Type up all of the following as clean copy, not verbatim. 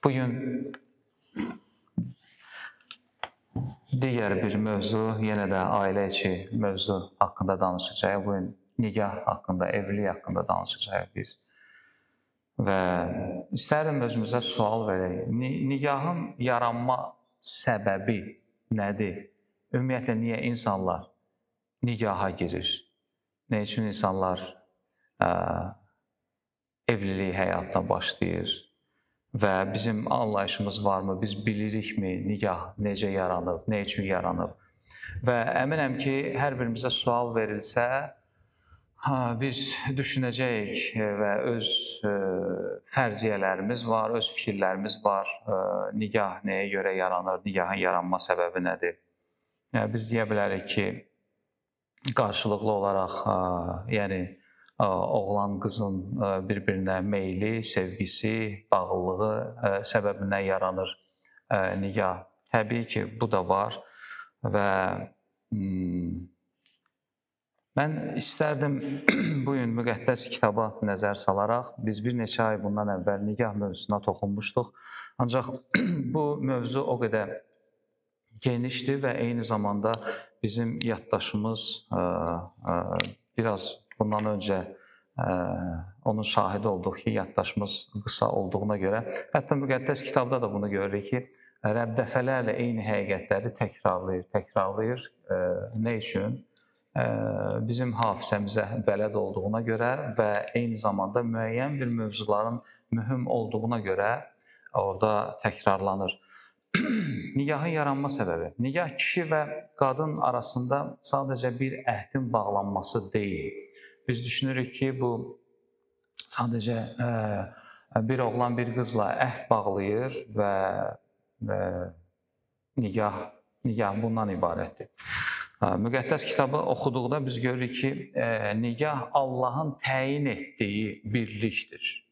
Bugün digər bir mövzu, yenə də ailə içi mövzu haqqında danışacağıq. Bugün nikah haqqında, evlilik haqqında danışacağıq biz. Və istərdim özümüzə sual verək. Nikahın yaranma səbəbi nədir? Ümumiyyətlə, niyə insanlar nikaha girir? Nə üçün insanlar evlilik həyatına başlayır? Və bizim anlayışımız varmı? Biz bilirikmi nikah necə yaranıb, nə üçün yaranıb? Və əminəm ki, hər birimizə sual verilsə, biz düşünəcəyik və öz fərziyyələrimiz var, öz fikirlərimiz var. Nikah nəyə görə yaranır, nikahın yaranma səbəbi nədir? Biz deyə bilərik ki, qarşılıqlı olaraq, yəni oğlan qızın bir-birinə meyli, sevgisi, bağlılığı səbəbindən yaranır nikah. Təbii ki, bu da var və mən istərdim bu gün müqəddəs kitaba nəzər salaraq, biz bir neçə ay bundan əvvəl nikah mövzusuna toxunmuşduq. Ancaq bu mövzu o qədər genişdir və eyni zamanda bizim yaddaşımız biraz bundan öncə onun şahidi olduq ki, yaddaşımız qısa olduğuna görə, hətta müqəddəs kitabda da bunu görürük ki, Rəbb dəfələrlə eyni həqiqətləri təkrarlayır. Nə üçün? Bizim hafizəmizə bələd olduğuna görə və eyni zamanda müəyyən bir mövzuların mühüm olduğuna görə orada təkrarlanır. Nikahın yaranma səbəbi. Nikah kişi və qadın arasında sadəcə bir əhdin bağlanması deyil. Biz düşünürük ki, bu sadəcə bir oğlan bir qızla əhd bağlayır və nikah bundan ibarətdir. Müqəddəs kitabı oxuduqda biz görürük ki, nikah Allahın təyin etdiyi birlikdir.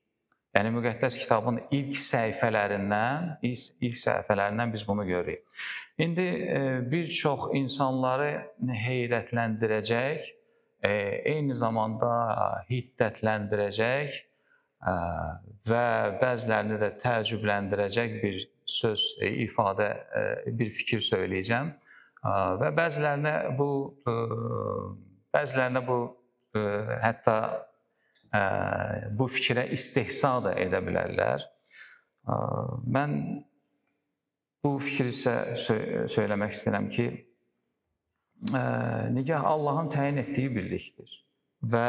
Yəni müqəddəs kitabın ilk səhifələrindən biz bunu görürük. İndi bir çox insanları heyrətləndirəcək, eyni zamanda hiddətləndirəcək və bəzilərini də təəccübləndirəcək bir söz, ifadə, bir fikir söyləyəcəm. Və bəzilərinə bu hətta bu fikrə istehza da edə bilərlər. Mən bu fikri isə söyləmək istəyirəm ki, nikah Allahın təyin etdiyi birlikdir və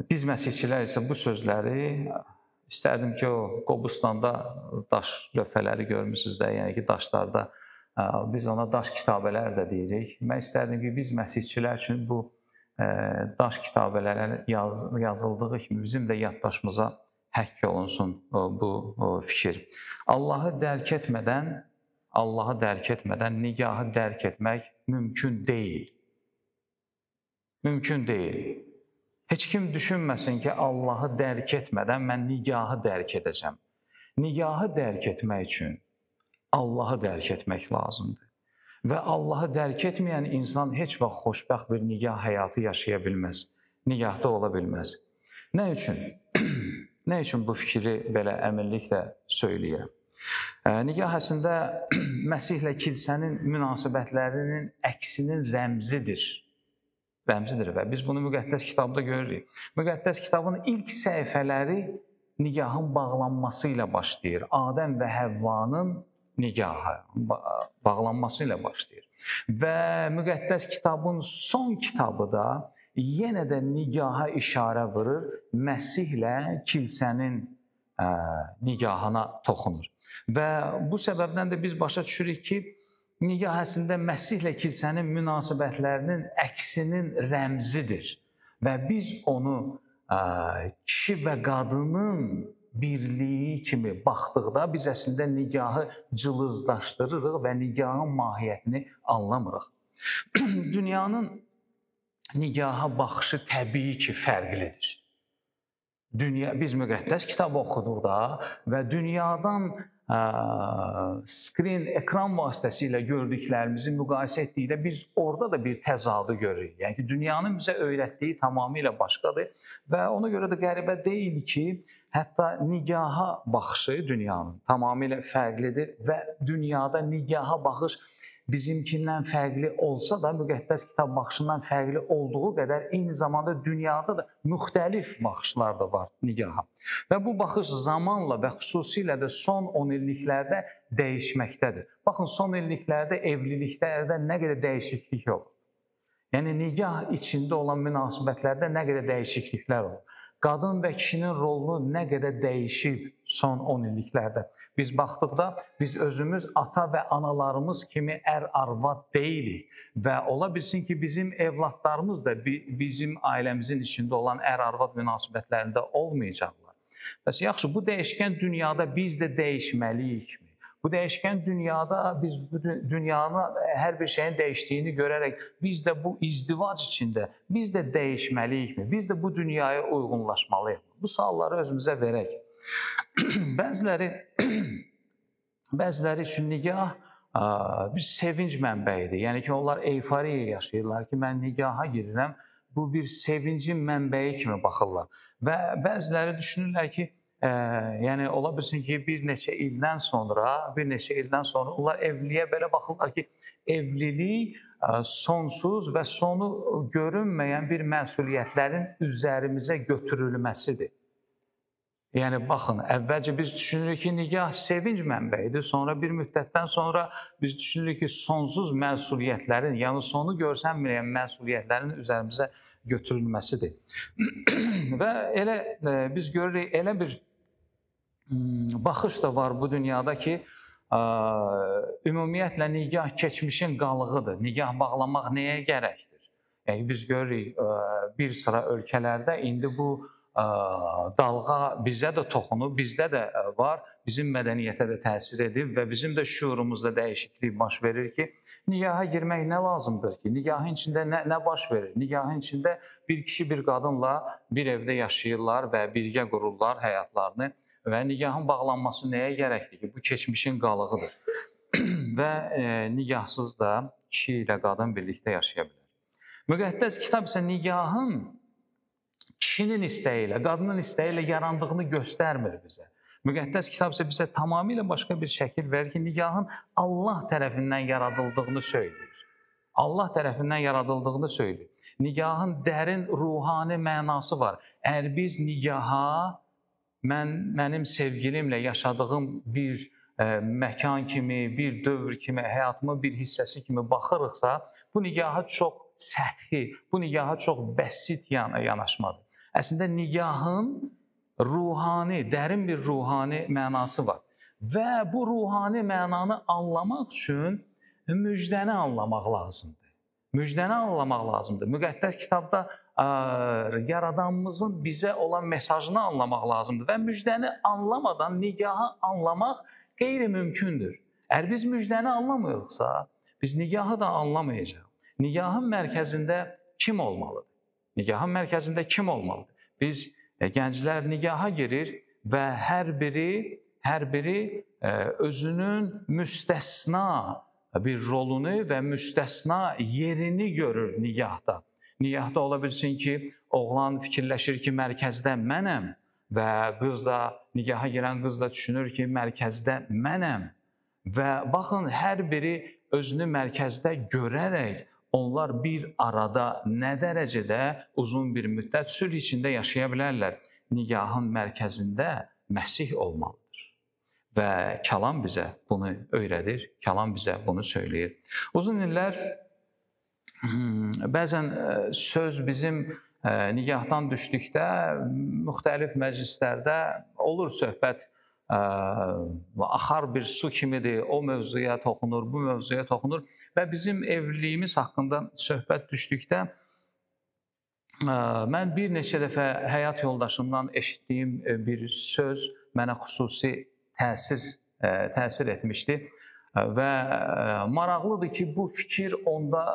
biz məsihçilər isə bu sözləri istərdim ki, o Qobustanda daş lövhələri görmüsünüz də, yəni ki, daşlarda biz ona daş kitabələr də deyirik. Mən istərdim ki, biz məsihçilər üçün bu daş kitabələrə yazıldığı kimi bizim də yaddaşımıza həkk olunsun bu fikir. Allahı dərk etmədən nikahı dərk etmək mümkün deyil. Mümkün deyil. Heç kim düşünməsin ki, Allahı dərk etmədən mən nikahı dərk edəcəm. Nikahı dərk etmək üçün Allahı dərk etmək lazımdır. Və Allahı dərk etməyən insan heç vaxt xoşbəxt bir nikah həyatı yaşaya bilməz, nikahda ola bilməz. Nə üçün? Nə üçün bu fikri belə əminliklə söyləyirəm? Nikah əslində Məsihlə kilsənin münasibətlərinin əksinin rəmzidir. Rəmzidir və biz bunu müqəddəs kitabda görürük. Müqəddəs kitabın ilk səhifələri nikahın bağlanması ilə başlayır. Adəm və Həvvanın nikahı bağlanması ilə başlayır. Və müqəddəs kitabın son kitabı da yenə də nikaha işarə vurur, Məsihlə kilsənin nikahına toxunur. Və bu səbəbdən də biz başa düşürük ki, nikah əslində Məsihlə kilsənin münasibətlərinin əksinin rəmzidir. Və biz onu kişi və qadının birliyi kimi baxdıqda biz əslində nikahı cılızlaşdırırıq və nikahın mahiyyətini anlamırıq. Dünyanın nikaha baxışı təbii ki, fərqlidir. Biz müqəddəs kitabı oxuduqda və dünyadan screen, ekran vasitəsilə gördüklərimizi müqayisə etdikdə biz orada da bir təzadı görürük. Yəni ki, dünyanın bizə öyrətdiyi tamamilə başqadır və ona görə də qəribə deyil ki, Hətta nigaha baxışı dünyanın tamamilə fərqlidir və dünyada nigaha baxış bizimkindən fərqli olsa da, müqəddəs kitab baxışından fərqli olduğu qədər eyni zamanda dünyada da müxtəlif baxışlar da var nigaha. Və bu baxış zamanla və xüsusilə də son 10 illiklərdə dəyişməkdədir. Baxın, son illiklərdə evliliklərdə nə qədər dəyişiklik olur. Yəni, nigah içində olan münasibətlərdə nə qədər dəyişikliklər olur. Qadın və kişinin rolunu nə qədər dəyişib son 10 illiklərdə. Biz baxdıqda biz özümüz ata və analarımız kimi ər-arvad deyilik və ola bilsin ki, bizim evladlarımız da bizim ailəmizin içində olan ər-arvad münasibətlərində olmayacaqlar. Bəs yaxşı, bu dəyişkən dünyada biz də dəyişməliyikmi? Bu dəyişkən dünyada biz bu dünyanın hər bir şeyin dəyişdiyini görərək biz də bu izdivac içində biz də dəyişməliyikmi? Biz də bu dünyaya uyğunlaşmalıyıq. Bu sualları özümüzə verək. Bəziləri üçün nigah bir sevinc mənbəyidir. Yəni ki, onlar eyforiya yaşayırlar ki, mən nigaha girirəm. Bu bir sevincin mənbəyi kimi baxırlar. Və bəziləri düşünürlər ki, yəni ola bilsin ki, bir neçə ildən sonra onlar evliliyə belə baxırlar ki, evlilik sonsuz və sonu görünməyən bir məsuliyyətlərin üzərimizə götürülməsidir. Yəni baxın, əvvəlcə biz düşünürük ki, nigah sevinc mənbəyidir, sonra bir müddətdən sonra biz düşünürük ki, sonsuz məsuliyyətlərin, yəni sonu görsənməyən məsuliyyətlərin üzərimizə götürülməsidir. Və elə biz görürük, elə bir baxış da var bu dünyada ki, ümumiyyətlə nigah keçmişin qalığıdır. Nigah bağlamaq nəyə gərəkdir? Yəni biz görürük bir sıra ölkələrdə indi bu dalğa bizə də toxunub, bizdə də var, bizim mədəniyyətə də təsir edib və bizim də şüurumuzda dəyişiklik baş verir ki, nigaha girmək nə lazımdır ki? Nigahın içində nə baş verir? Nigahın içində bir kişi bir qadınla bir evdə yaşayırlar və birgə qururlar həyatlarını və nigahın bağlanması nəyə gərəkdir ki? Bu keçmişin qalığıdır və nigahsız da kişi ilə qadın birlikdə yaşaya bilər. Müqəddəs kitab isə nigahın kişinin istəyi ilə, qadının istəyi ilə yarandığını göstərmir bizə. Müqəddəs kitab isə bizə tamamilə başqa bir şəkil verir ki, nigahın Allah tərəfindən yaradıldığını söyləyir. Allah tərəfindən yaradıldığını söyləyir. Nigahın dərin ruhani mənası var. Əgər biz nigaha, mənim sevgilimlə yaşadığım bir məkan kimi, bir dövr kimi, həyatımın bir hissəsi kimi baxırıqsa, bu nigaha çox səthi, bu nigaha çox bəsit yanaşmadır. Əslində nigahın ruhani, dərin bir ruhani mənası var. Və bu ruhani mənanı anlamaq üçün müjdəni anlamaq lazımdır. Müjdəni anlamaq lazımdır. Müqəddəs kitabda yaradanımızın bizə olan mesajını anlamaq lazımdır. Və müjdəni anlamadan nigahı anlamaq qeyri-mümkündür. Əgər biz müjdəni anlamırıqsa, biz nigahı da anlamayacaq. Nigahın mərkəzində kim olmalıdır? Nigahın mərkəzində kim olmalıdır? Biz gənclər nigaha girir və hər biri özünün müstəsna bir rolunu və müstəsna yerini görür nigahda. Nigahda ola bilsin ki, oğlan fikirləşir ki, mərkəzdə mənəm və qız da, nigaha girən qız da düşünür ki, mərkəzdə mənəm. Və baxın, hər biri özünü mərkəzdə görərək onlar bir arada nə dərəcədə uzun bir müddət sülh içində yaşaya bilərlər. Nigahın mərkəzində Məsih olmalıdır. Və kəlam bizə bunu öyrədir, kəlam bizə bunu söyləyir. Uzun illər bəzən söz bizim nigahdan düşdükdə müxtəlif məclislərdə olur söhbət, axar bir su kimidir, o mövzuya toxunur, bu mövzuya toxunur və bizim evliliyimiz haqqında söhbət düşdükdə mən bir neçə dəfə həyat yoldaşımdan eşitdiyim bir söz mənə xüsusi təsir etmişdi və maraqlıdır ki, bu fikir onda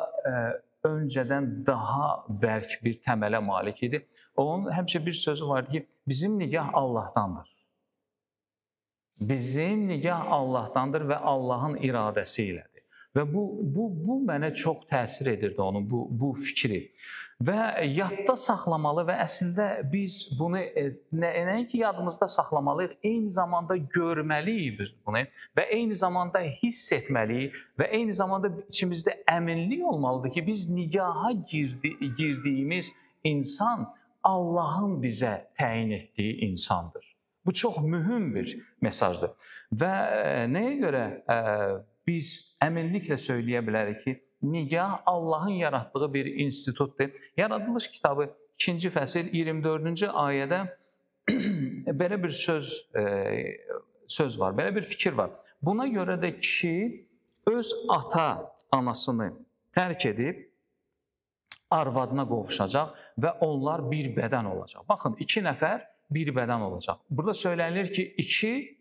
öncədən daha bərk bir təmələ malik idi. Onun həmişə bir sözü vardı ki, bizim nigah Allahdandır. Bizim nigah Allahdandır və Allahın iradəsi ilədir. Və bu mənə çox təsir edirdi onun bu fikri. Və yadda saxlamalı və əslində biz bunu nəinki yadımızda saxlamalıyıq, eyni zamanda görməliyik biz bunu və eyni zamanda hiss etməliyik və eyni zamanda içimizdə əminlik olmalıdır ki, biz nigaha girdiyimiz insan Allahın bizə təyin etdiyi insandır. Bu çox mühüm bir mesajdır. Və nəyə görə biz əminliklə söyləyə bilərik ki, nigah Allahın yaratdığı bir institutdur. Yaradılış kitabı 2-ci fəsil 24-cü ayədə belə bir söz var, belə bir fikir var. Buna görə də kişi öz ata anasını tərk edib arvadına qovuşacaq və onlar bir bədən olacaq. Baxın, 2 nəfər bir bədən olacaq. Burada söylənilir ki, 2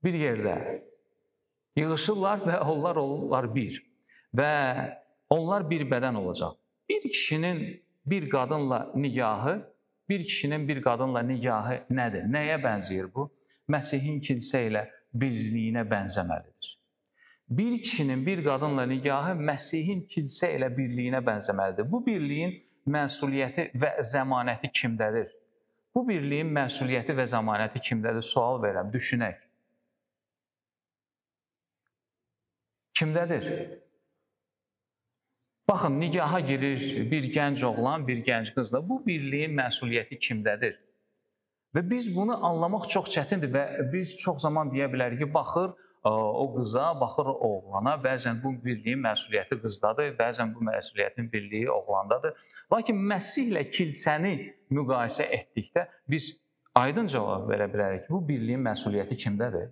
bir yerdə yığışırlar və onlar olurlar bir. Və onlar bir bədən olacaq. Bir kişinin bir qadınla nigahı, bir kişinin bir qadınla nigahı nədir? Nəyə bənzəyir bu? Məsihin kilsə ilə birliyinə bənzəməlidir. Bir kişinin bir qadınla nigahı Məsihin kilsə ilə birliyinə bənzəməlidir. Bu birliyin məsuliyyəti və zəmanəti kimdədir? Bu birliyin məsuliyyəti və zəmanəti kimdədir? Sual verirəm, düşünək. Kimdədir? Baxın, nigaha girir bir gənc oğlan, bir gənc qızla. Bu birliyin məsuliyyəti kimdədir? Və biz bunu anlamaq çox çətindir və biz çox zaman deyə bilərik ki, baxır o qıza, baxır oğlana. Bəzən bu birliyin məsuliyyəti qızdadır, bəzən bu məsuliyyətin birliyi oğlandadır. Lakin Məsihlə kilsəni müqayisə etdikdə biz aydın cavab verə bilərik ki, bu birliyin məsuliyyəti kimdədir?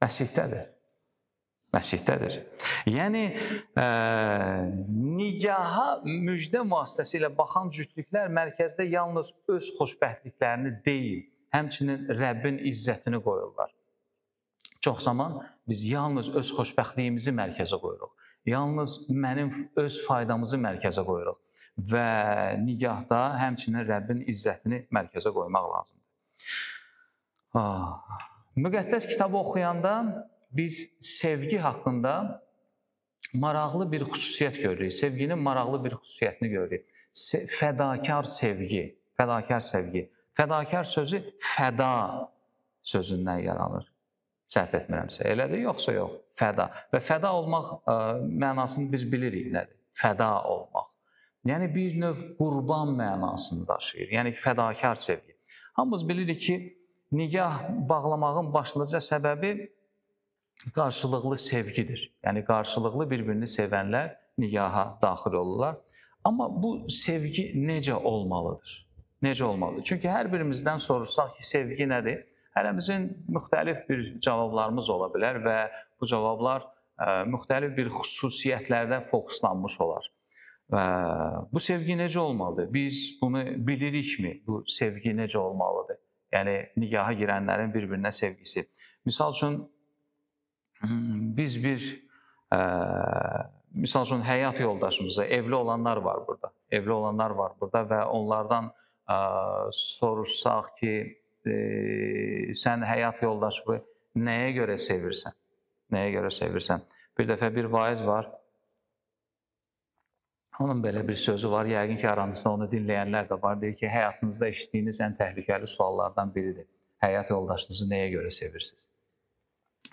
Məsihdədir. Məsihdədir. Yəni, nigaha müjdə vasitəsilə baxan cütlüklər mərkəzdə yalnız öz xoşbəxtliklərini deyil, həmçinin Rəbbin izzətini qoyurlar. Çox zaman biz yalnız öz xoşbəxtliyimizi mərkəzə qoyuruq. Yalnız mənim öz faydamızı mərkəzə qoyuruq. Və nigahda həmçinin Rəbbin izzətini mərkəzə qoymaq lazımdır. Müqəddəs kitabı oxuyanda biz sevgi haqqında maraqlı bir xüsusiyyət görürük. Sevginin maraqlı bir xüsusiyyətini görürük. Fədakar sevgi, fədakar sevgi. Fədakar sözü fəda sözündən yaranır. Səhv etmirəmsə, elədir, yoxsa yox, fəda. Və fəda olmaq mənasını biz bilirik nədir? Fəda olmaq. Yəni bir növ qurban mənasını daşıyır. Yəni fədakar sevgi. Hamımız bilirik ki, nigah bağlamağın başlıca səbəbi qarşılıqlı sevgidir. Yəni qarşılıqlı bir-birini sevənlər nigaha daxil olurlar. Amma bu sevgi necə olmalıdır? Necə olmalıdır? Çünki hər birimizdən soruşsaq ki, sevgi nədir? Hərəmizin müxtəlif bir cavablarımız ola bilər və bu cavablar müxtəlif bir xüsusiyyətlərdə fokuslanmış olar. Və bu sevgi necə olmalıdır? Biz bunu bilirikmi? Bu sevgi necə olmalıdır? Yəni nigaha girənlərin bir-birinə sevgisi. Misal üçün, biz bir, misal üçün, həyat yoldaşımıza, evli olanlar var burada. Evli olanlar var burada və onlardan soruşsaq ki, sən həyat yoldaşını nəyə görə sevirsən? Nəyə görə sevirsən? Bir dəfə bir vaiz var. Onun belə bir sözü var. Yəqin ki, aranızda onu dinləyənlər də var. Deyir ki, həyatınızda eşitdiyiniz ən təhlükəli suallardan biridir. Həyat yoldaşınızı nəyə görə sevirsiniz?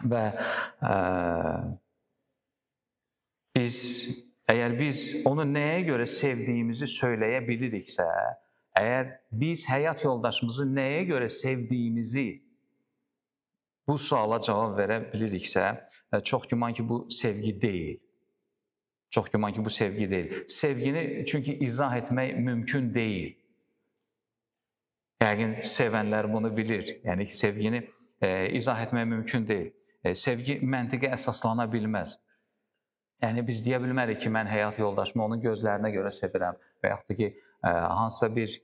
Və biz, əgər biz onu nəyə görə sevdiyimizi söyləyə biliriksə, əgər biz həyat yoldaşımızı nəyə görə sevdiyimizi bu suala cavab verə biliriksə, çox güman ki, bu sevgi deyil. Çox güman ki, bu sevgi deyil. Sevgini çünki izah etmək mümkün deyil. Yəqin sevənlər bunu bilir. Yəni ki, sevgini izah etmək mümkün deyil. Sevgi məntiqə əsaslana bilməz. Yəni biz deyə bilmərik ki, mən həyat yoldaşımı onun gözlərinə görə sevirəm və yaxud da ki, hansısa bir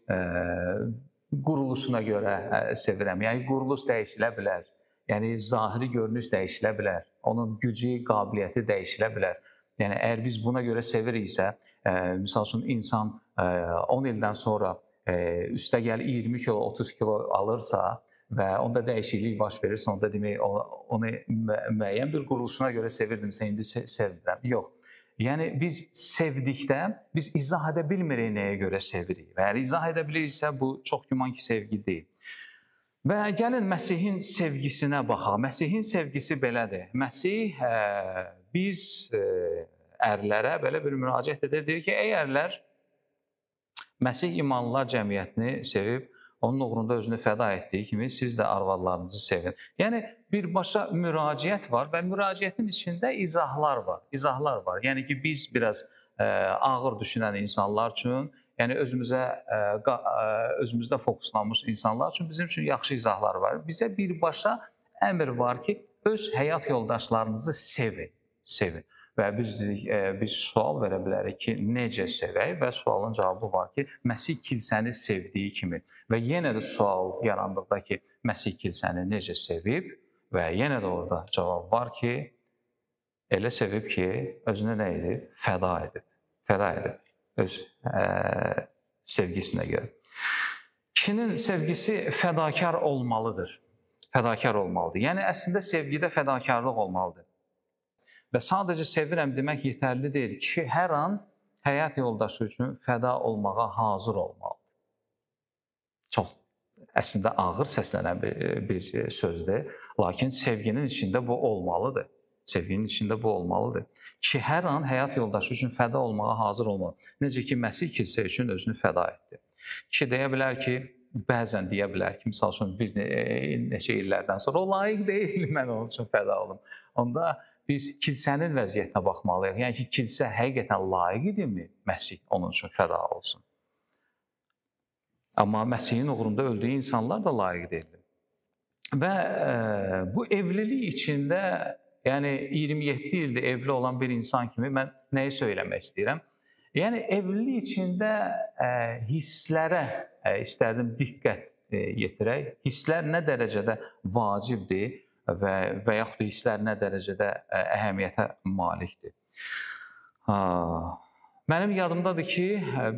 quruluşuna görə sevirəm. Yəni quruluş dəyişilə bilər. Yəni zahiri görünüş dəyişilə bilər. Onun gücü, qabiliyyəti dəyişilə bilər. Yəni əgər biz buna görə seviriksə, misal üçün insan 10 ildən sonra üstəgəl 20 kilo, 30 kilo alırsa və onda dəyişiklik baş verirsə, onda demək onu müəyyən bir quruluşuna görə sevirdimsə, indi sevmirəm. Yox. Yəni biz sevdikdə biz izah edə bilmirik nəyə görə sevirik. Və əgər izah edə biliriksə bu çox güman ki sevgi deyil. Və gəlin Məsihin sevgisinə baxaq. Məsihin sevgisi belədir. Məsih biz ərlərə belə bir müraciət edir. Deyir ki, ey ərlər, Məsih imanlılar cəmiyyətini sevib, onun uğrunda özünü fəda etdiyi kimi siz də arvadlarınızı sevin. Yəni birbaşa müraciət var və müraciətin içində izahlar var. İzahlar var. Yəni ki, biz biraz ağır düşünən insanlar üçün, yəni özümüzə özümüzdə fokuslanmış insanlar üçün bizim üçün yaxşı izahlar var. Bizə birbaşa əmr var ki, öz həyat yoldaşlarınızı sevin, sevin. Və biz dedik, biz sual verə bilərik ki, necə sevək? Və sualın cavabı var ki, Məsih kilsəni sevdiyi kimi. Və yenə də sual yarandıqda ki, Məsih kilsəni necə sevib? Və yenə də orada cavab var ki, elə sevib ki, özünü nə edib? Fəda edib. Fəda edib öz sevgisinə görə. Kişinin sevgisi fədakar olmalıdır. Fədakar olmalıdır. Yəni əslində sevgidə fədakarlıq olmalıdır. Və sadəcə sevirəm demək yetərli deyil. Kişi hər an həyat yoldaşı üçün fəda olmağa hazır olmalıdır. Çox əslində ağır səslənən bir sözdür. Lakin sevginin içində bu olmalıdır. Sevginin içində bu olmalıdır. Kişi hər an həyat yoldaşı üçün fəda olmağa hazır olmalıdır. Necə ki, Məsih kilsə üçün özünü fəda etdi. Kişi deyə bilər ki, bəzən deyə bilər ki, misal üçün bir neçə illərdən sonra o layiq deyil, mən onun üçün fəda olum. Onda biz kilsənin vəziyyətinə baxmalıyıq. Yəni ki, kilsə həqiqətən layiq idimi Məsih onun üçün fəda olsun? Amma Məsihin uğrunda öldüyü insanlar da layiq deyildi. Və bu evlilik içində, yəni 27 ildir evli olan bir insan kimi mən nəyi söyləmək istəyirəm? Yəni evlilik içində hisslərə istərdim diqqət yetirək. Hisslər nə dərəcədə vacibdir və yaxud da hisslər nə dərəcədə əhəmiyyətə malikdir. Mənim yadımdadır ki,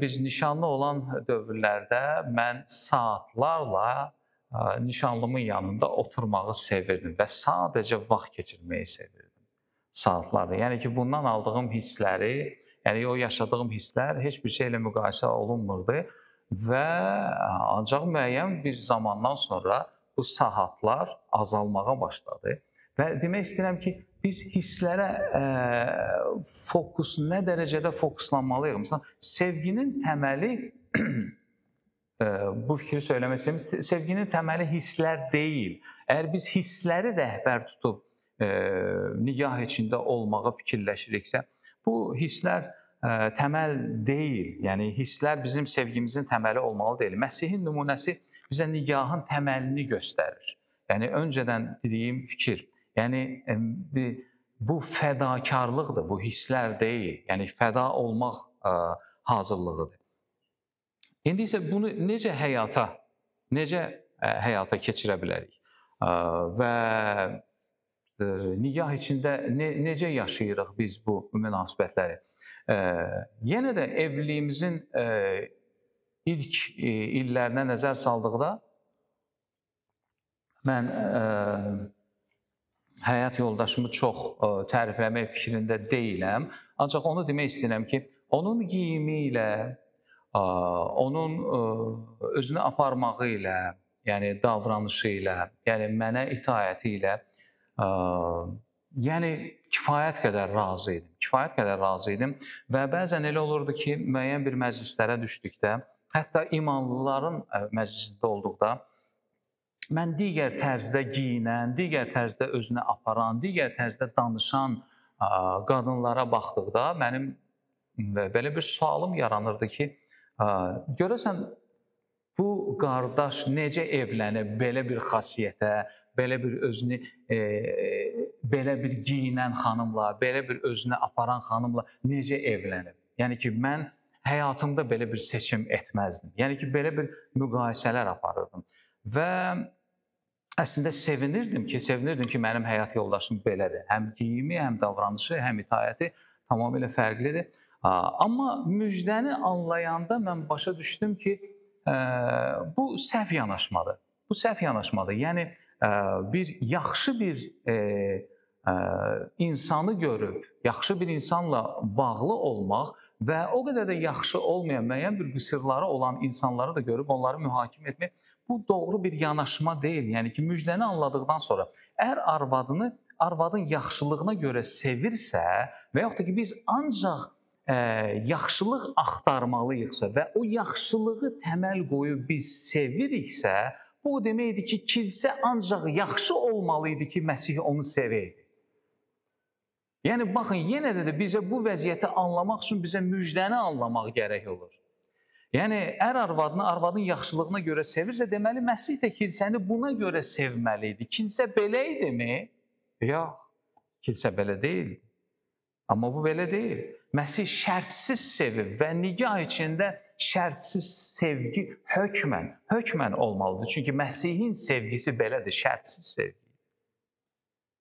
biz nişanlı olan dövrlərdə mən saatlarla nişanlımın yanında oturmağı sevirdim və sadəcə vaxt keçirməyi sevirdim. Saatlarla. Yəni ki, bundan aldığım hissləri, yəni o yaşadığım hisslər heç bir şeylə müqayisə olunmurdu və ancaq müəyyən bir zamandan sonra bu saatlar azalmağa başladı. Və demək istəyirəm ki, biz hisslərə fokus, nə dərəcədə fokuslanmalıyıq? Məsələn, sevginin təməli, bu fikri söyləmək istəyirəm, sevginin təməli hisslər deyil. Əgər biz hissləri rəhbər tutub nigah içində olmağı fikirləşiriksə, bu hisslər təməl deyil. Yəni, hisslər bizim sevgimizin təməli olmalı deyil. Məsihin nümunəsi bizə nigahın təməlini göstərir. Yəni, öncədən dediyim fikir. Yəni, bu fədakarlıqdır, bu hisslər deyil. Yəni, fəda olmaq hazırlığıdır. İndi isə bunu necə həyata keçirə bilərik? Və nigah içində necə yaşayırıq biz bu münasibətləri? Yenə də evliliyimizin ilk illərinə nəzər saldıqda mən həyat yoldaşımı çox tərifləmək fikrində deyiləm. Ancaq onu demək istəyirəm ki, onun geyimi ilə, onun özünü aparmağı ilə, yəni davranışı ilə, yəni mənə itaəti ilə, yəni kifayət qədər razı idim. Kifayət qədər razı idim və bəzən elə olurdu ki, müəyyən bir məclislərə düşdükdə, hətta imanlıların məclisində olduqda mən digər tərzdə giyinən, digər tərzdə özünü aparan, digər tərzdə danışan qadınlara baxdıqda mənim belə bir sualım yaranırdı ki, görəsən bu qardaş necə evlənib belə bir xasiyyətə, belə bir özünü, belə bir giyinən xanımla, belə bir özünü aparan xanımla necə evlənib? Yəni ki, mən həyatımda belə bir seçim etməzdim. Yəni ki, belə bir müqayisələr aparırdım. Və əslində sevinirdim ki, mənim həyat yoldaşım belədir. Həm geyimi, həm davranışı, həm itaəti tamamilə fərqlidir. Amma müjdəni anlayanda mən başa düşdüm ki, bu səhv yanaşmadır. Bu səhv yanaşmadır. Yəni, bir yaxşı bir İnsanı görüb, yaxşı bir insanla bağlı olmaq və o qədər də yaxşı olmayan, müəyyən bir qüsurları olan insanları da görüb onları mühakimə etmək, bu doğru bir yanaşma deyil. Yəni ki, müjdəni anladıqdan sonra ər arvadını arvadın yaxşılığına görə sevirsə və yaxud da ki, biz ancaq yaxşılıq axtarmalıyıqsa və o yaxşılığı təməl qoyub biz seviriksə, bu o deməkdir ki, kilsə ancaq yaxşı olmalı idi ki, Məsih onu sevəydi. Yəni, baxın, yenə də bizə bu vəziyyəti anlamaq üçün bizə müjdəni anlamaq gərək olur. Yəni, ər arvadını arvadın yaxşılığına görə sevirsə, deməli, Məsih də kilsəni buna görə sevməli idi. Kilsə belə idimi? Yox, kilsə belə deyildi. Amma bu belə deyil. Məsih şərtsiz sevib və nigah içində şərtsiz sevgi hökmən olmalıdır. Çünki Məsihin sevgisi belədir, şərtsiz sevgi.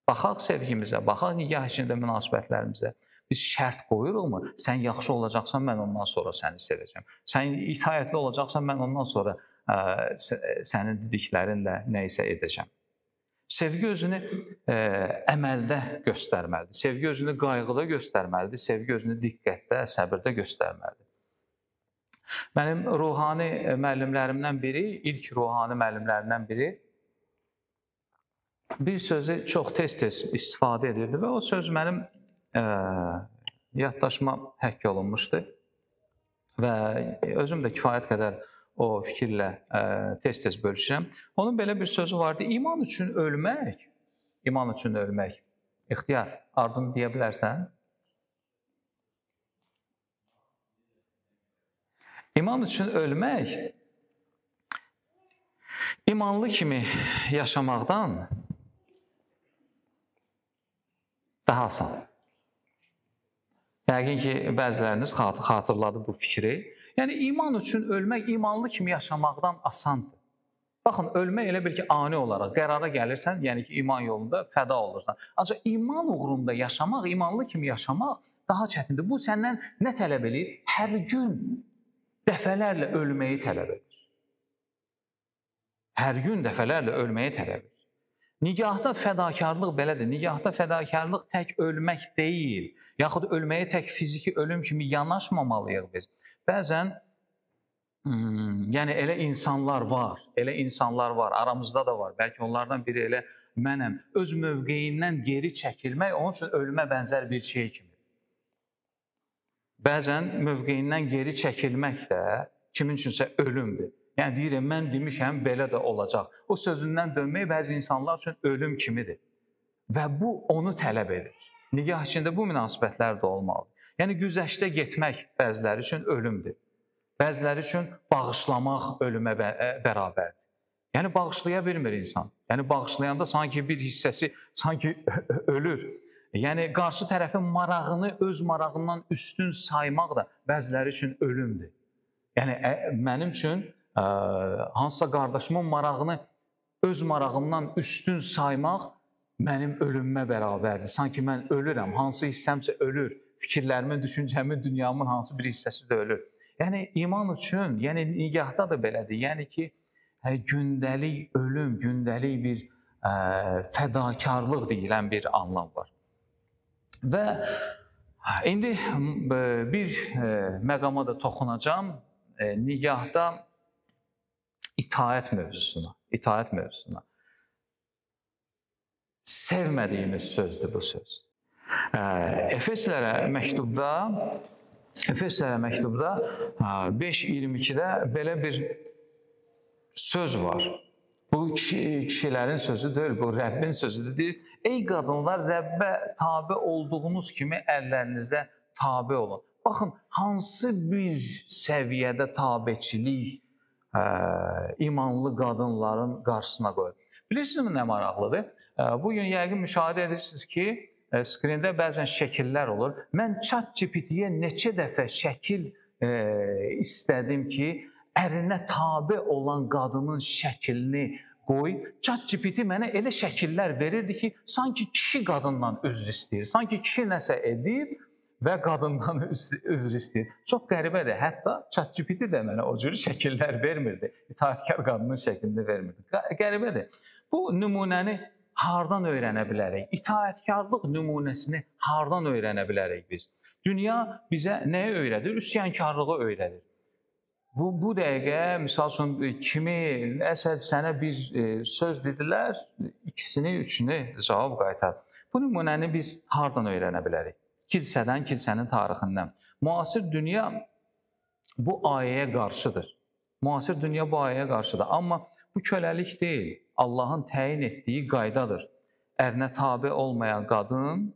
Baxaq sevgimizə, baxaq nigah içində münasibətlərimizə. Biz şərt qoyuruqmu? Sən yaxşı olacaqsan, mən ondan sonra səni sevəcəm. Sən itaətli olacaqsan, mən ondan sonra sənin dediklərinlə nə isə edəcəm. Sevgi özünü əməldə göstərməlidir. Sevgi özünü qayğıda göstərməlidir. Sevgi özünü diqqətdə, səbirdə göstərməlidir. Mənim ruhani müəllimlərimdən biri, ilk ruhani müəllimlərimdən biri bir sözü çox tez-tez istifadə edirdi və o söz mənim yaddaşıma həkk olunmuşdu və özüm də kifayət qədər o fikirlə tez-tez bölüşürəm. Onun belə bir sözü vardı: iman üçün ölmək, iman üçün ölmək. İxtiyar, ardını deyə bilərsən? İman üçün ölmək, imanlı kimi yaşamaqdan daha asan. Yəqin ki, bəziləriniz xatırladı bu fikri. Yəni, iman üçün ölmək, imanlı kimi yaşamaqdan asandır. Baxın, ölmək elə bil ki, ani olaraq qərara gəlirsən, yəni ki, iman yolunda fəda olursan. Ancaq iman uğrunda yaşamaq, imanlı kimi yaşamaq daha çətindir. Bu, səndən nə tələb eləyir? Hər gün dəfələrlə ölməyi tələb edir. Hər gün dəfələrlə ölməyi tələb edir. Nigahda fədakarlıq belədir. Nigahda fədakarlıq tək ölmək deyil. Yaxud ölməyə tək fiziki ölüm kimi yanaşmamalıyıq biz. Bəzən, yəni elə insanlar var, elə insanlar var, aramızda da var. Bəlkə onlardan biri elə mənəm. Öz mövqeyindən geri çəkilmək onun üçün ölümə bənzər bir şey kimi. Bəzən mövqeyindən geri çəkilmək də kimin üçünsə ölümdür. Yəni deyirəm, mən demişəm, belə də olacaq. O sözündən dönmək bəzi insanlar üçün ölüm kimidir. Və bu onu tələb edir. Nigah içində bu münasibətlər də olmalıdır. Yəni güzəştə getmək bəziləri üçün ölümdür. Bəziləri üçün bağışlamaq ölümə bərabərdir. Yəni bağışlaya bilmir insan. Yəni bağışlayanda sanki bir hissəsi sanki ölür. Yəni qarşı tərəfin marağını öz marağından üstün saymaq da bəziləri üçün ölümdür. Yəni mənim üçün hansısa qardaşımın marağını öz marağımdan üstün saymaq mənim ölümümə bərabərdir. Sanki mən ölürəm, hansı hissəmsə ölür, fikirlərimin, düşüncəmin, dünyamın hansı bir hissəsi də ölür. Yəni iman üçün, yəni nigahda da belədir. Yəni ki, gündəlik ölüm, gündəlik bir fədakarlıq deyilən bir anlam var. Və indi bir məqama da toxunacağam. Nigahda itaət mövzusuna, itaət mövzusuna. Sevmədiyimiz sözdür bu söz. Efeslərə məktubda 5:22-də belə bir söz var. Bu kişilərin sözü deyil, bu Rəbbin sözüdür. Deyir, ey qadınlar, Rəbbə tabe olduğunuz kimi ərlərinizə tabe olun. Baxın, hansı bir səviyyədə tabeçilik imanlı qadınların qarşısına qoyur. Bilirsinizmi nə maraqlıdır? Bugün yəqin müşahidə edirsiniz ki, skrində bəzən şəkillər olur. Mən ChatGPT-yə neçə dəfə şəkil istədim ki, ərinə tabe olan qadının şəklini qoy. ChatGPT mənə elə şəkillər verirdi ki, sanki kişi qadından üzr istəyir. Sanki kişi nəsə edib və qadından üzr istəyir. Çox qəribədir. Hətta ChatGPT də mənə o cür şəkillər vermirdi. İtaətkar qadının şəklini vermirdi. Qəribədir. Bu nümunəni hardan öyrənə bilərik? İtaətkarlıq nümunəsini hardan öyrənə bilərik biz? Dünya bizə nəyi öyrədir? Üsyankarlığı öyrədir. Bu dəqiqə, misal üçün, kimi, nəsə sənə bir söz dedilər, ikisini, üçünü cavab qaytar. Bu nümunəni biz hardan öyrənə bilərik? Kilsədən, kilsənin tarixindən. Müasir dünya bu ayəyə qarşıdır. Müasir dünya bu ayəyə qarşıdır. Amma bu köləlik deyil, Allahın təyin etdiyi qaydadır. Ərinə tabe olmayan qadın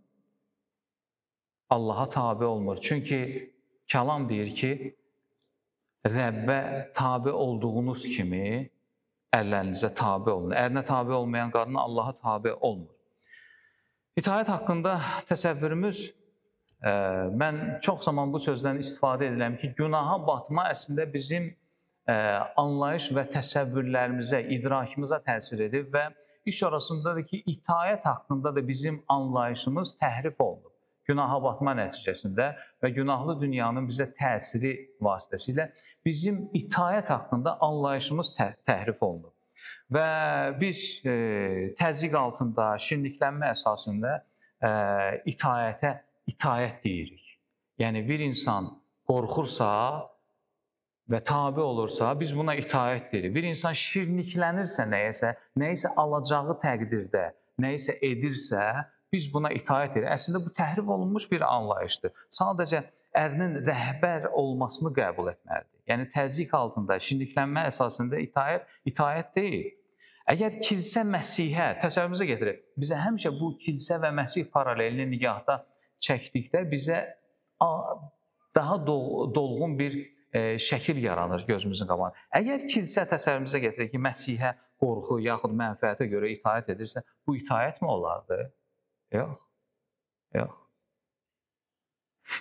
Allaha tabe olmur. Çünki kəlam deyir ki, Rəbbə tabe olduğunuz kimi ərlərinizə tabe olun. Ərinə tabe olmayan qadın Allaha tabe olmur. İtaət haqqında təsəvvürümüz, mən çox zaman bu sözdən istifadə edirəm ki, günaha batma əslində bizim anlayış və təsəvvürlərimizə, idrakımıza təsir edir və iş arasındadır ki, itaət haqqında da bizim anlayışımız təhrif olunub. Günaha batma nəticəsində və günahlı dünyanın bizə təsiri vasitəsilə bizim itaət haqqında anlayışımız təhrif olunub. Və biz təzyiq altında, şirinliklənmə əsasında itaətə itaət deyirik. Yəni, bir insan qorxursa və tabi olursa, biz buna itaət deyirik. Bir insan şirinliklənirsə nəyəsə, nəyisə alacağı təqdirdə, nəyisə edirsə, biz buna itaət edirik. Əslində, bu təhrif olunmuş bir anlayışdır. Sadəcə ərinin rəhbər olmasını qəbul etməlidir. Yəni, təzyiq altında, şirinliklənmə əsasında itaət, itaət deyil. Əgər kilsə Məsihə, təsəvvürümüzə gətirək, bizə həmişə bu kilsə və Məsih paralelini nigahda çəkdikdə bizə daha dolğun bir şəkil yaranır gözümüzün qabağında. Əgər kilsə təsəvvürümüzə gətirək ki, Məsihə qorxu yaxud mənfəətə görə itaət edirsə, bu itaət mi olardı? Yox, yox.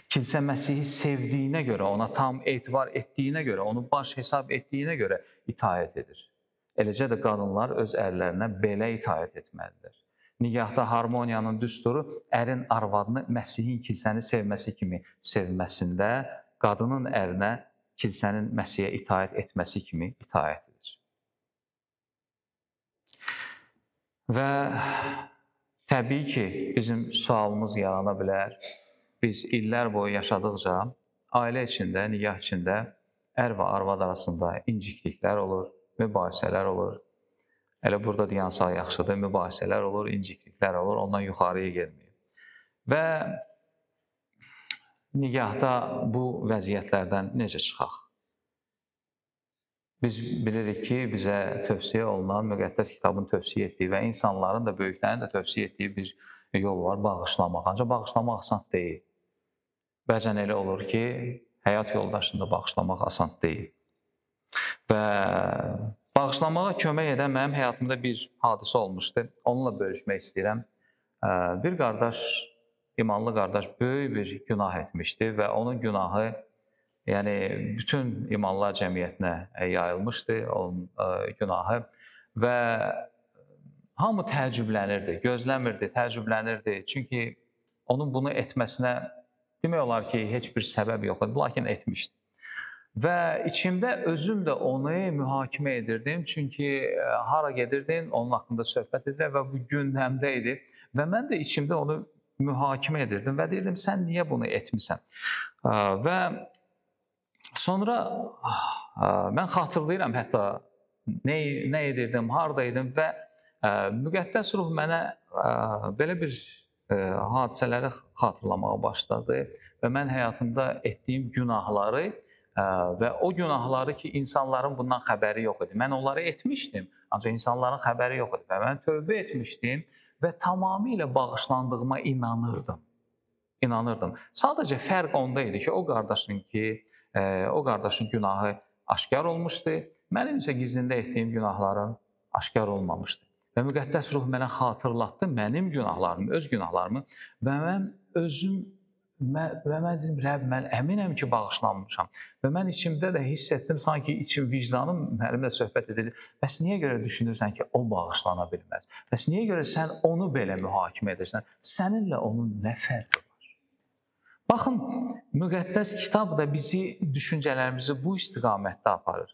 Kilsə Məsihi sevdiyinə görə, ona tam etibar etdiyinə görə, onu baş hesab etdiyinə görə itaət edir. Eləcə də qadınlar öz ərlərinə belə itaət etməlidir. Nigahda harmoniyanın düsturu ərin arvadını Məsihin kilsəni sevməsi kimi sevməsində, qadının ərinə kilsənin Məsihə itaət etməsi kimi itaət edir. Və təbii ki, bizim sualımız yarana bilər. Biz illər boyu yaşadıqca ailə içində, nigah içində ər və arvad arasında incikliklər olur, mübahisələr olur. Elə burada dayansaq yaxşıdır, mübahisələr olur, incikliklər olur, ondan yuxarıya gelməyib. Və nigahda bu vəziyyətlərdən necə çıxaq? Biz bilirik ki, bizə tövsiyə olunan, müqəddəs kitabın tövsiyə etdiyi və insanların da, böyüklərin də tövsiyə etdiyi bir yol var, bağışlamaq. Ancaq bağışlamaq asan deyil. Bəzən elə olur ki, həyat yoldaşını da bağışlamaq asan deyil. Və bağışlamağa kömək edən mənim həyatımda bir hadisə olmuşdu. Onunla bölüşmək istəyirəm. Bir qardaş, imanlı qardaş böyük bir günah etmişdi və onun günahı, yəni bütün imanlılar cəmiyyətinə yayılmışdı onun günahı və hamı təəccüblənirdi, gözləmirdi, təəccüblənirdi. Çünki onun bunu etməsinə demək olar ki, heç bir səbəb yox idi, lakin etmişdi. Və içimdə özüm də onu mühakimə edirdim, çünki hara gedirdin, onun haqqında söhbət edirlər və bu gündəmdə idi. Və mən də içimdə onu mühakimə edirdim və deyirdim, sən niyə bunu etmisən? Və sonra mən xatırlayıram hətta nə edirdim, haradaydım və müqəddəs ruh mənə belə bir hadisələri xatırlamağa başladı və mən həyatımda etdiyim günahları və o günahları ki, insanların bundan xəbəri yox idi. Mən onları etmişdim, ancaq insanların xəbəri yox idi və mən tövbə etmişdim və tamamilə bağışlandığıma inanırdım. İnanırdım. Sadəcə fərq onda idi ki, o qardaşın günahı aşkar olmuşdu, mənim isə gizlində etdiyim günahlarım aşkar olmamışdı. Və müqəddəs ruh mənə xatırlatdı mənim günahlarımı, öz günahlarımı və mən özüm və mən dedim, Rəbb, mən əminəm ki, bağışlanmışam. Və mən içimdə də hiss etdim, sanki içim, vicdanım mənimlə söhbət edirdi. Bəs niyə görə düşünürsən ki, o bağışlana bilməz? Bəs niyə görə sən onu belə mühakimə edirsən? Səninlə onun nə fərqi var? Baxın, müqəddəs kitab da bizi, düşüncələrimizi bu istiqamətdə aparır.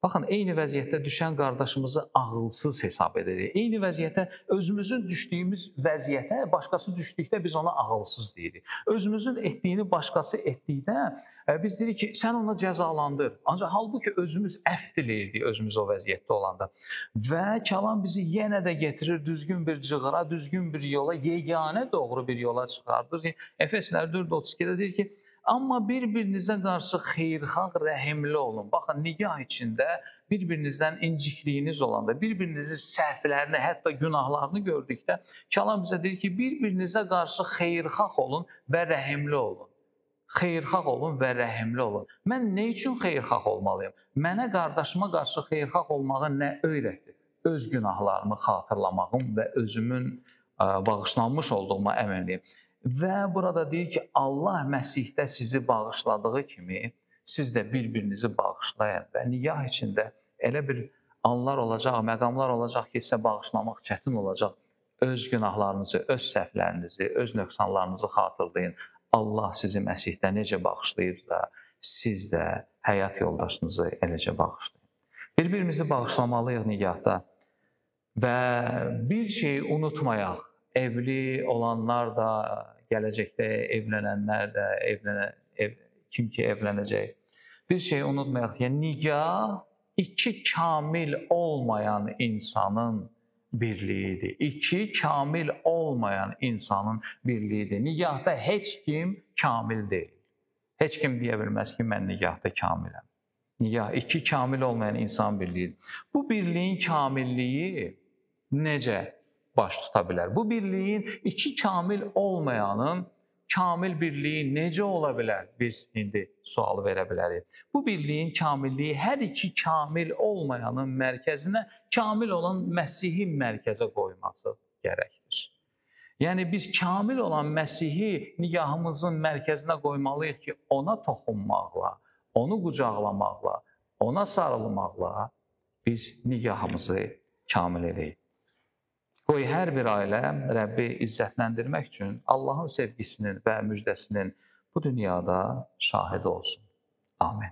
Baxın, eyni vəziyyətdə düşən qardaşımızı ağılsız hesab edirik. Eyni vəziyyətə, özümüzün düşdüyümüz vəziyyətə başqası düşdükdə biz ona ağılsız deyirik. Özümüzün etdiyini başqası etdikdə biz deyirik ki, sən ona cəzalandır. Ancaq halbuki özümüz əfv diləyirdik özümüz o vəziyyətdə olanda. Və kəlam bizi yenə də getirir düzgün bir cığıra, düzgün bir yola, yeganə doğru bir yola çıxardır. Efeslər 4:32-də deyir ki, amma bir-birinizə qarşı xeyirxah, rəhimli olun. Baxın, nigah içində bir-birinizdən incikliyiniz olanda, bir-birinizin səhvlərini, hətta günahlarını gördükdə kəlam bizə deyir ki, bir-birinizə qarşı xeyirxah olun və rəhimli olun. Xeyirxah olun və rəhimli olun. Mən nə üçün xeyirxah olmalıyam? Mənə qardaşıma qarşı xeyirxah olmağı nə öyrətdi? Öz günahlarımı xatırlamağım və özümün bağışlanmış olduğuma əminliyim. Və burada deyir ki, Allah Məsihdə sizi bağışladığı kimi siz də bir-birinizi bağışlayın. Və nigah içində elə bir anlar olacaq, məqamlar olacaq ki, sizə bağışlamaq çətin olacaq. Öz günahlarınızı, öz səhvlərinizi, öz nöqsanlarınızı xatırlayın. Allah sizi Məsihdə necə bağışlayıbsa, siz də həyat yoldaşınızı eləcə bağışlayın. Bir-birimizi bağışlamalıyıq nigahda və bir şey unutmayaq. Evli olanlar da, gələcəkdə evlənənlər də, kim ki evlənəcək. Bir şey unutmayaq ki, nigah iki kamil olmayan insanın birliyidir. İki kamil olmayan insanın birliyidir. Nigahda heç kim kamil deyil. Heç kim deyə bilməz ki, mən nigahda kamiləm. Nigah iki kamil olmayan insan birliyidir. Bu birliyin kamilliyi necə baş tuta bilər? Bu birliyin iki kamil olmayanın kamil birliyi necə ola bilər? Biz indi sualı verə bilərik. Bu birliyin kamilliyi hər iki kamil olmayanın mərkəzinə kamil olan Məsihi mərkəzə qoyması gərəkdir. Yəni biz kamil olan Məsihi nigahımızın mərkəzinə qoymalıyıq ki, ona toxunmaqla, onu qucaqlamaqla, ona sarılmaqla biz nigahımızı kamil eləyik. Qoy hər bir ailə Rəbbi izzətləndirmək üçün Allahın sevgisinin və müjdəsinin bu dünyada şahidi olsun. Amin.